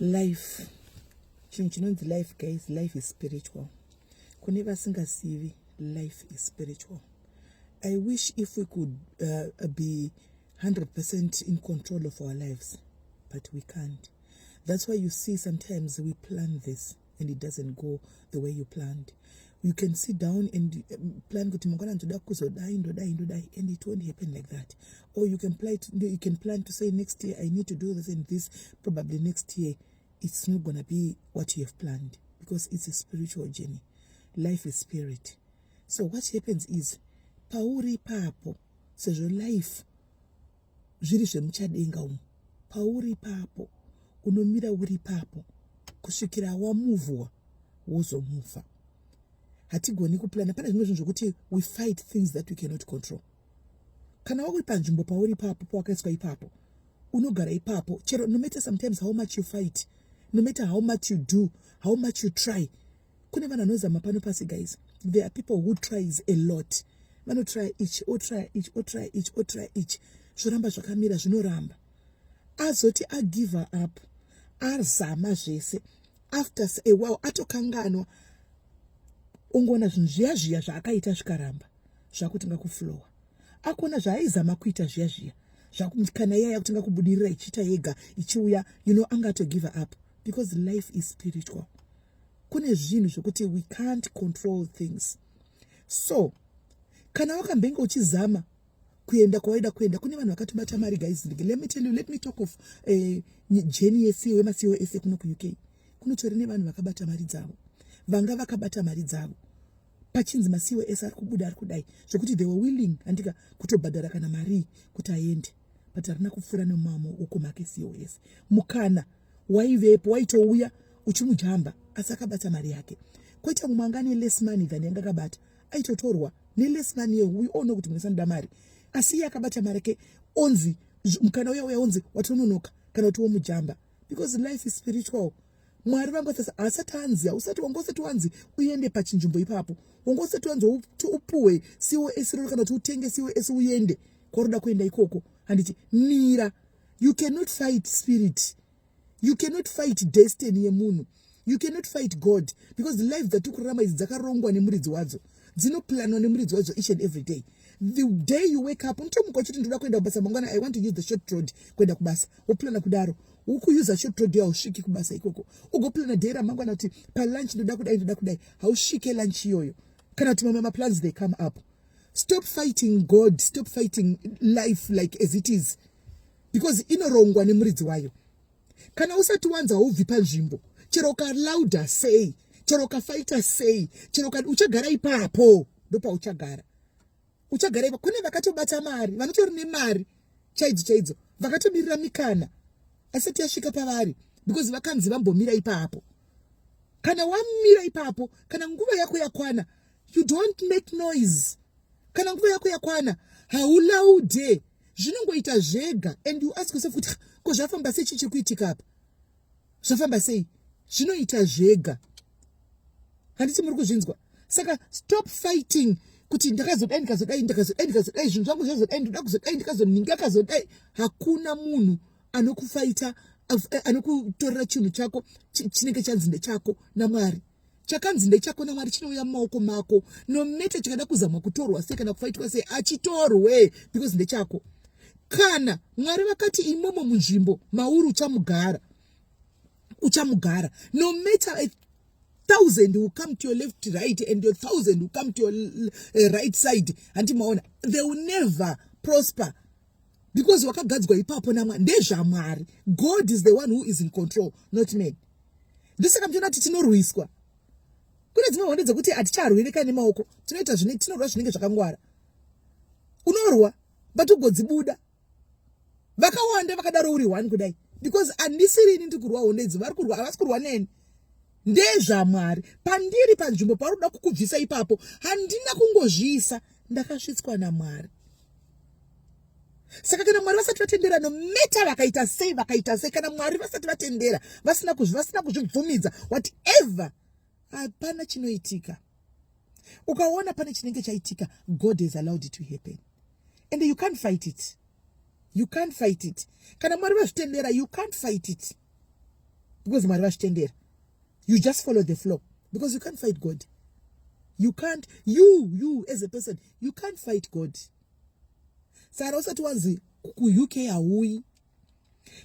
Life, chinhu chinonzi life, guys, life is spiritual. Kune vasingazivi, life is spiritual. I wish if we could be 100% in control of our lives, but we can't. That's why you see sometimes we plan this and it doesn't go the way you planned. You can sit down and plan kuti mangwana ndoda kuzodai, ndodai, ndodai, and it won't happen like that. Or you can plan to say, "Next year I need to do this and this." Probably next year it's not gonna be what you have planned, because it's a spiritual journey. Life is spirit. So what happens is, pauri ipapo, sezvo life zviri zvemuchadenga umu, pauri ipapo unomira uri ipapo kusvikira wamuvhwa, wozomufa. Hatigoni kuplana. Pane zvimwe zvinhu zvokuti we fight things that we cannot control. Kana wauri panzvimbo pauri ipapo, pawakaiswa ipapo, unogara ipapo chero no matter sometimes how much you fight, no matter how much you do, how much you try. Kune vanhu vanozama pano pasi, guys. There are people who tries a lot. Vanotry ichi, otry ichi, otry ichi, otry ichi, zvoramba zvakamira, zvinoramba. Azoti agive up, azama zvese, after a while atokanganwa, ungoona zvinhu zviya zviya zvaakaita zvikaramba, zvakutanga kuflowa. Akuona zvaaizama kuita zviya zviya, kana iya yakutanga kubudirira, ichiita yega, ichiuya. Angatogive up because life is spiritual. Kune zvinhu zvokuti we can't control things. So kana wakambenge uchizama kuenda kwawaida kuenda, kune vanhu vakatobata mari. Guys, let me tell you, let me talk of journey yeCEO, yemaCOS kuno kuUK. Kunotori nevanhu vakabata mari dzavo, vanga vakabata mari dzavo pachinzi maCOS ari kubuda, ari kudai, zvokuti they were willing, handika, kutobhadhara kana marii kuti aende, but harina kupfuura nemumaoko make COS. Mukana waivepo, waitouya uchimujamba, asi akabata mari yake. Koita mumwe anga ane less money than yanga akabata, aitotorwa neless money iyo. We all know kuti munhu anoda mari, asi iye akabata mari yake, onzi mukana uya uya, onzi watononoka kana kuti womujamba, because life is spiritual. Mwari vanga asati anzi, hausati wanga usati wanzi uende pachinzvimbo ipapo, wanga usati wanzi upuhwe COS roro kana kuti utenge COS uende kwaroda kuenda ikoko, handiti? Mira. You cannot fight spirit. You cannot fight destiny yemunhu. You cannot fight God, because life dzatiri kurarama idzi dzakarongwa nemuridzi wadzo, dzinoplanwa nemuridzi wadzo each and every day. The day you wake up, unotomuka uchiti, "Ndoda kuenda kubasa mangwana. I want to use the short road kuenda kubasa." Woplana kudaro, ukuusa short road, hausviki kubasa ikoko. Ugoplana day ramangwana kuti palunch ndoda kudai, ndoda kudai, hausvike lunch iyoyo. Kana kuti mamwe maplans, they come up. Stop fighting God. Stop fighting life like as it is, because inorongwa nemuridzi wayo. Kana usati wanzi, haubvi panzvimbo. Chero ukalauda sei, chero ukafaita sei, chero uchagara ipapo, ndopauchagara, uchagara ipapo. Kune vakatobata mari, vanotori nemari chaidzo chaidzo, vakatomirira mikana asati yasvika pavari, because vakanzi vambomira ipapo. Kana wamira ipapo, kana nguva yako yakwana, you don't make noise. Kana nguva yako yakwana, haulaude, zvinongoita zvega. And you ask yourself kuti, "Ko zvafamba sei? Chii chiri kuitika apa? Zvafamba sei?" Zvinoita zvega, handiti muri kuzvinzwa? Saka stop fighting kuti ndakazodai, ndikazodai, ndikazodai, ndikazodai, zvinhu zvangu zvazodai, ndoda kuzodai, ndikazonhinga, akazodai. Hakuna munhu anokufaita, anokutorera chinhu chako chinenge chanzi ndechako naMwari. Chakanzi ndechako naMwari chinouya mumaoko mako, no matter chikada kuzamwa kutorwa sei kana kufaitwa sei, achitorwe, because ndechako. Kana Mwari vakati imomo munzvimbo mauri uchamugara, uchamugara, no matter a thousand will come to your left, right, and your thousand will come to your right side, handi maona, they will never prosper, because wakagadzwa ipapo naMwari. NdezvaMwari. God is the one who is in control, not man. Ndosaka muchiona kuti tinorwiswa. Kune dzimwe hondo dzekuti haticharwirika nemaoko, tinoita zvine, tinorwa zvinenge zvakangwara. Unorwa, but ugodzibuda. Vakawanda vakadaro, uri one kudai, because handisirini ndiri kurwa hondo idzi. Vari kurwa havasi kurwa neni, ndezvaMwari. Pandiri panzvimbo pauri kuda kukubvisa ipapo, handina kungozviisa, ndakasvitswa naMwari. Saka kana Mwari vasati vatendera, no matter vakaita sei, vakaita sei, kana Mwari vasati vatendera, vasina kuzvibvumidza, whatever, hapana chinoitika. Ukaona pane chinenge chaitika, God has allowed it to happen, and you can't fight it. You can't fight it. Kana Mwari vazvitendera, you can't fight it. Because Mwari vazvitendera. You just follow the flow, because you can't fight God. You can't, you as a person, you can't fight God. Saka usati wanzi kuUK hauyi,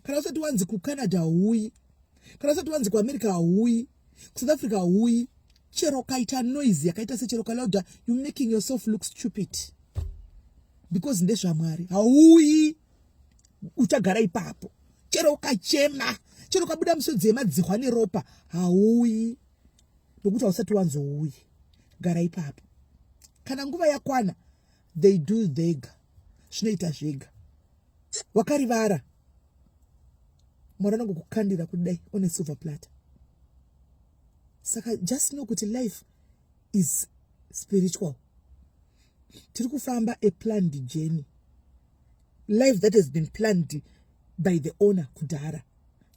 kana usati wanzi kuCanada hauyi, kana usati wanzi kuAmerica hauyi, kuSouth Africa hauyi, chero kaita noise yakaita sechero kalauda, you making yourself look stupid, because ndezvaMwari. Hauyi, uchagara ipapo. Chero ukachema, chero ukabuda misodzi yemadzihwa neropa, hauyi, nokuti hausati wanzouyi. Gara ipapo. Kana nguva yakwana, they do vega, zvinoita zvega. Wakarivara, Mwari anongokukandira kudai on a silver platter. Saka just know kuti life is spiritual. Tiri kufamba a planned journey, life that has been planned by the owner kudhara.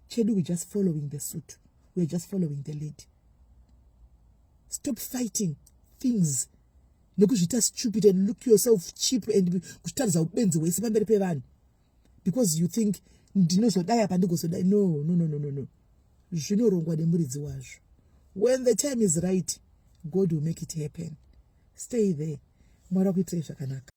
Chedu, we just following the suit, we are just following the lead. Stop fighting things nekuzviita stupid and look yourself cheap and kuzvitaridza ubenzi hwese pamberi pevanhu because you think ndinozodai apa, ndigozodai. No. Zvinorongwa nemuridzi wazvo. When the time is right, God will make it happen. Stay there. Mwari akuitirai zvakanaka.